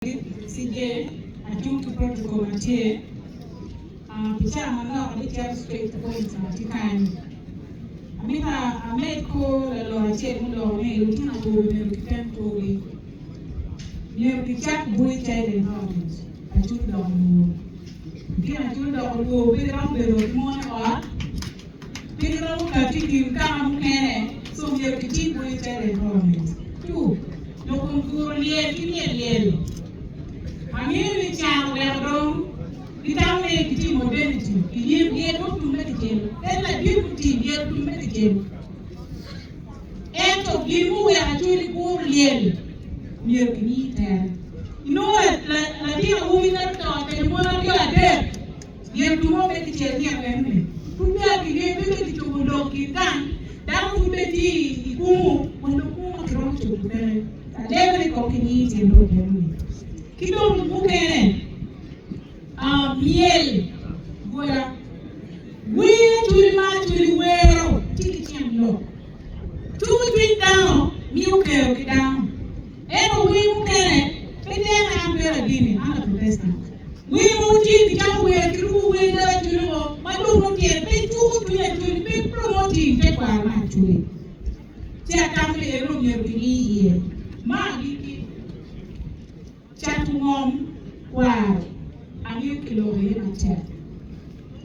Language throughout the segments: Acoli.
CJ, Acung ki protocol ma tye pi cawa manok abicito straight to point ma tye kany. Amito amed kor lalok acel muloko ni lutino awobe myero kitem korgi, myero kicak bwoyi child empowerment Acholi doko lwor. Lutino Acholi doko lwor pe giromo bedo ki mon i ot, pe giromo kati i kin kaka mukene so myero kitim bwoyi child empowerment. Two, Lok kom guro lyel ki myel lyel. Angeyo ni can oweko dong gitamo ni gitye i modernity, giyeb lyel ma otumme kicel, en ladit mutii lyel otumme kicel. Ento gin muweko Acholi guro lyel myero kingi tere. Inongo latin awobi ka oto kede mon aryo adek, lyel otumme be kicel nino enoni. Pud peya kilyel pe be kicobo lok i kin gang, dako pud be tye i kumu, wa lok mo ma kiromo cobo peke. Alego ni kong kingi tyen lok enoni. Ki dong mukene, myel gola, wer Acholi ma Acholi wero tye ki tyen lok. Tuko cwiny dano miyo kero ki dano. Ento wer mukene pe teke an pera dini, an la Protestant. Wer mogo tye kicako wer ki ruko wer leb Acholi o ma dong nongo tyene pe cuko cwiny Acholi, pe promoting tekwaro me Acholi. Ci atamo ni eno myero kingi iye. Ma agikki, cato ngom kwaro angeyo kiloko iye matek.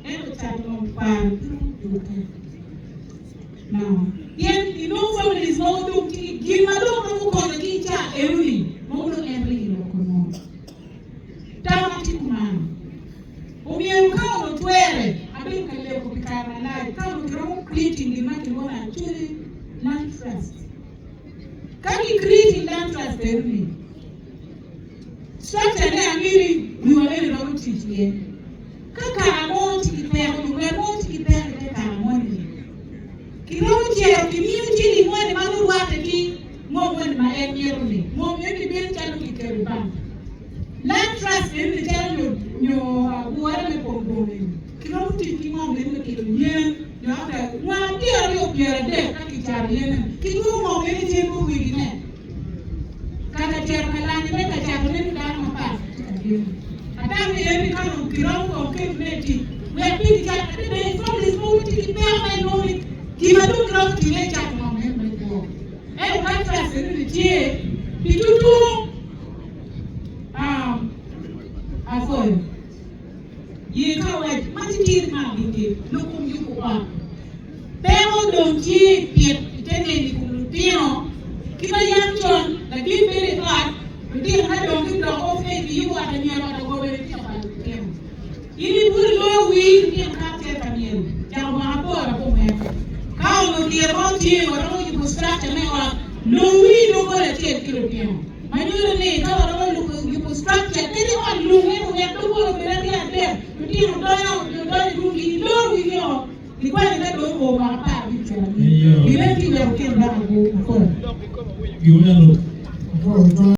Ento cato ngom kwaro pe romo jukke. No. Pien inongo families mogo dong tye ki gin ma dong romo konyo ki i ca enoni mogo dong en ringo loko ngom. Tam tye kumano. Omyero ka onongo twere, abedo ka leko pi kare malac, ka onongo kiromo creating gin ma kilwongo ni Acholi Land Trust. Ka ki creating Land Trust enoni, structure ne angeyo ni wiwa bene romo tic iye. Ka kaka mo tye ki peko nyo ngat mo tye ki peko i te kaka moni, kiromo cito kimiyo ciling moni ma nongo rwatte ki ngom moni ma en mito-ni. Ngom eni bedo calo kiketo i bank. Land trust eni calo nyo nyo gure me kom boma eni kiromo tic ki ngom eni me kelo yen nyo after mwaka pyeraryo pyeradek ka kicato yen eni kidwoko ngom eni cen bot wegine kaka cito ka lanyo ne ka cato ne ki dano mapat tye ka bino. Atamo ni eni ka onongo kiromo kong keto ne i tic wek pe kicat ate bene families mogo tye ki peko ma inongo ni gin ma dong kiromo time i cato ngom eni me kwo ento land trust eni ni tye pi tutunu Apwoyo. Ye ka wac ma titiri ma agikki lok kom yubo ot. Peko dong tye i pit i te neni i kom lutino ki ma yam con latin bedo i ot lutino ka dong gidok of age giyubo ot anyira ot awobe litino pa lutino. In ibuto iloyo wii lutino kato cito ka myel cako mwaka aboro abongwen. Ka onongo dyere mo tye waromo yubo structure me ot long wii doggola acel ki lutino. Ma nyuto ni ka waromo yubo structure kadi ot lung ento wek doggola obed aryo adek, lutino donyo nyo donyo i room gi iloro wigi o nikwanyo ka dong oo mwaka 15 anyim. Gin aye tye wek lutino dok ago. Apwoyo.